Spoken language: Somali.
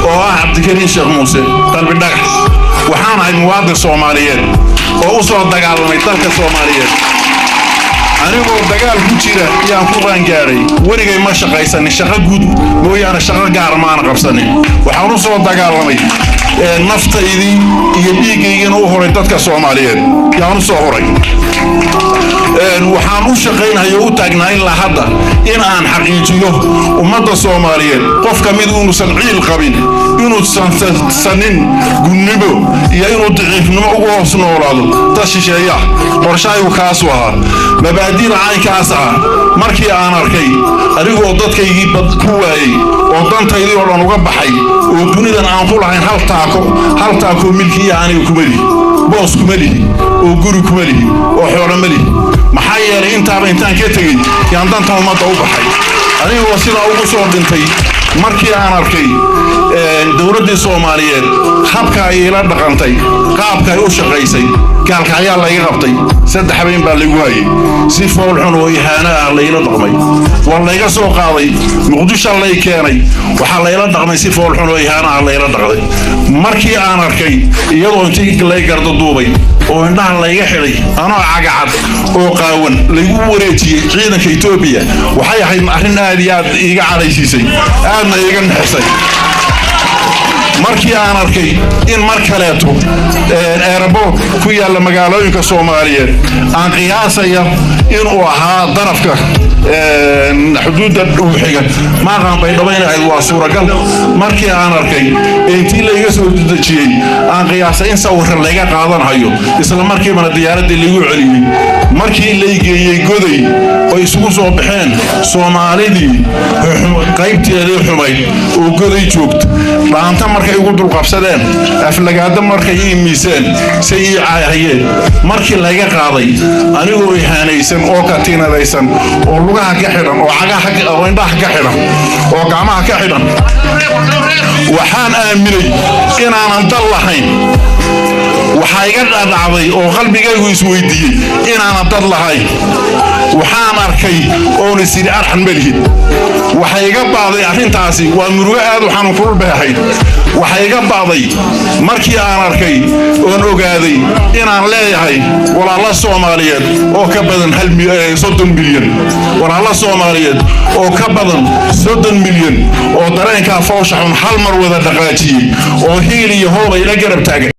Oo ah Cabdikariin Sheekh Muuse Qalbi Dhagax. Waxaan ahay muwaadin Soomaaliyeed oo u soo dagaalamay dalka Soomaaliyeed. Anigoo dagaal ku jira yaan ku qaangaaray. Weligay ma shaqaysanin, shaqo guud mooyaane shaqo gaara maana qabsanin. Waxaan u soo dagaalamay naftaydii iyo dhiiggaygina u horay dadka Soomaaliyeed yaan u soo horay. Waxaan u shaqaynhayo, u taagnaa ilaa hadda in aan xaqiijiyo ummadda Soomaaliyeed qof ka mid inuusan ciil qabin, inuusan sanin gunnimo iyo inuu daciifnimo ugu hoos noolaado dad shisheeya. Qorshahaygu kaasu ahaa, mabaadi'da caynkaas ah. Markii aan arkay anigoo dadkaygii bad ku waayey oo dantaydii oo dhan uga baxay oo dunidan aan ku lahayn hal taako, hal taakoo milkiya aniga kuma lihi, boos kuma lihi oo guri kuma lihi oo xoolo ma lihi. Maxaa yeelay, intaaba intaan ka tegey yaan danta ummadda u baxay, anigoo sidaa ugu soo dhintay. Markii aan arkay dowladdii Soomaaliyeed habka ay ila dhaqantay, qaabka ay u shaqaysay, Gaalkacyaa layga qabtay, 3 habeen baa laygu hayay, si foolxun oo ihaano ah layla dhaqmay. Waa layga soo qaaday, Muqdisho lay keenay, waxaa layla dhaqmay si foolxun oo ihaano ah layla dhaqday. Markii aan arkay iyadoo intii lay gardaduubay oo indhaha layga xidhay, anoo cagacad oo qaawan laygu wareejiyey ciidanka Etoobiya, waxay ahayd arrin aad iyo aad iiga cadhaysiisay, aadna iiga nixisay. Markii aan arkay in mar kaleeto airport ku yaalla magaalooyinka Soomaaliyeed, aan qiyaasaya inuu ahaa darafka xuduudda dhuuxiga, maaqaan Baydhabo inay ahayd, waa suuragal. Markii aan arkay intii layga soo dejiyey, aan qiyaasay in sawirra layga qaadanhayo, isla markiibana diyaaraddii laygu celiyey. Markii lay geeyey Goday oo isugu soo baxeen Soomaalidii qaybteedii xumayd oo Goday joogta, dhaanta markay igu dulqabsadeen, aflagaado markay ii miiseen, say ii caahayeen, markii layga qaaday anigoo ihaanaysan oo katiinadaysan oo lugaha ka xidhan oo cagaha oo indhaha ka xidhan oo gacmaha ka xidhan, waxaan aaminay inaanan dal lahayn. Waxaa iga dhadhacday oo qalbigaygu isweydiiyey inaanan dad lahayn. Waxaan arkay oon isidhi, arxan ma lihid. Waxay iga ba'day arrintaasi, waa murugo aad u xanuun kulul bay ahayd. Waxay iga ba'day markii aan arkay oon ogaaday inaan leeyahay walaalo Soomaaliyeed oo ka badan 30 milyan, walaalo Soomaaliyeed oo ka badan 30 milyan oo dareenkaa foosha xun hal mar wada dhaqaajiyey oo hiil iyo hooba ila garab taagan.